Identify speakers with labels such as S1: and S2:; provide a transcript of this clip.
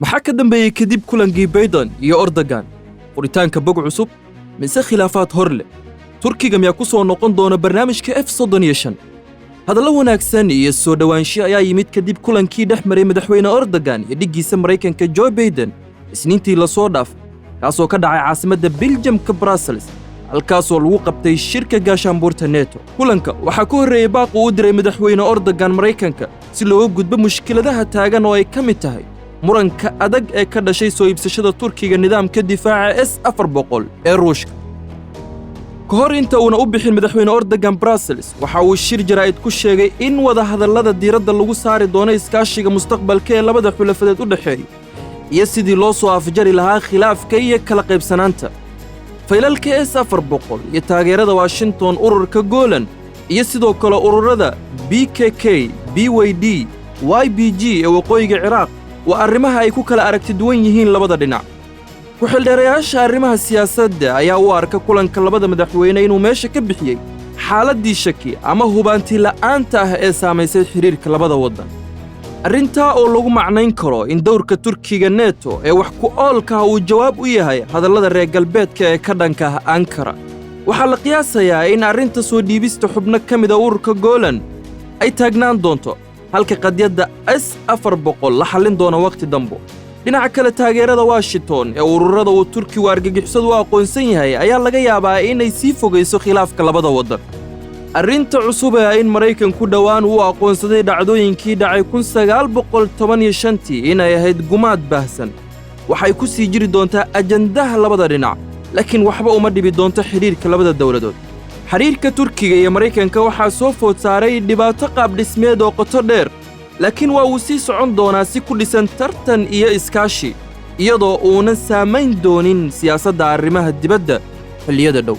S1: Maxaa ka dambeeyey kadib kulankii Biden iyo Erdogan? Furitaanka bog cusub mise khilaafaad hor leh? Turkiga miyaa ku soo noqon doona barnaamijka F-35? Hadallo wanaagsan iyo soo dhowaansho ayaa yimid kadib kulankii dhex maray madaxweyne Erdogan iyo dhiggiisa Maraykanka Joe Biden Isniintii la soo dhaaf, kaasoo ka dhacay caasimadda Biljamka Brussels, halkaasoo lagu qabtay shirka gaashaanbuurta NATO. Kulanka waxaa ka horreeyey baaq uu u diray madaxweyne Erdogan Maraykanka si looga gudbo mushkiladaha taagan oo ay ka mid tahay muranka adag ee ka dhashay soo iibsashada Turkiga nidaamka difaaca S-400 ee Ruushka. Ka hor inta uuna u bixin madaxweyne Erdogan Brussels, waxa uu shir jaraa'id ku sheegay in wadahadallada diiradda lagu saari doono iskaashiga mustaqbalka ee labada xulafadeed u dhexeeya iyo sidii loo soo afjari lahaa khilaafka iyo kala qaybsanaanta faylalka S-400 iyo taageerada Washington ururka Golan iyo sidoo kale ururada PKK, PYD, YPG ee waqooyiga Ciraaq. Waa arrimaha ay ku kala aragti duwan yihiin labada dhinac. Ku-xildheerayaasha arrimaha siyaasadda ayaa u arka kulanka labada madaxweyne inuu meesha ka bixiyey xaaladdii shaki ama hubaanti la'aanta ah ee saamaysay xidhiirka labada waddan, arrintaa oo lagu macnayn karo in dowrka Turkiga NATO ee wax ku oolka ah uu jawaab u yahay hadallada reer galbeedka ee ka dhanka ah Ankara. Waxaa la qiyaasayaa in arrinta soo dhiibista xubno ka mida ururka Golan ay taagnaan doonto, halka qadiyadda S-400 la xallin doono wakhti dambo. Dhinaca kale, taageerada Washington ee ururada uu Turkigu argagixisadu u aqoonsan yahay ayaa laga yaabaa inay sii fogayso khilaafka labada waddan. Arrinta cusub ee in Maraykanku dhowaan uu aqoonsaday dhacdooyinkii dhacay 1915-tii inay ahayd gumaad baahsan waxay ku sii jiri doontaa ajandaha labada dhinac, laakiin waxba uma dhibi doonto xidhiirka labada dowladood. Xidhiirka Turkiga iyo Maraykanka waxaa soo food saaray dhibaato qaabdhismeed oo qoto dheer, laakiin waa uu sii socon doonaa si ku dhisan tartan iyo iskaashi, iyadoo uunan saamayn doonin siyaasadda arrimaha dibadda xilliyada dhow.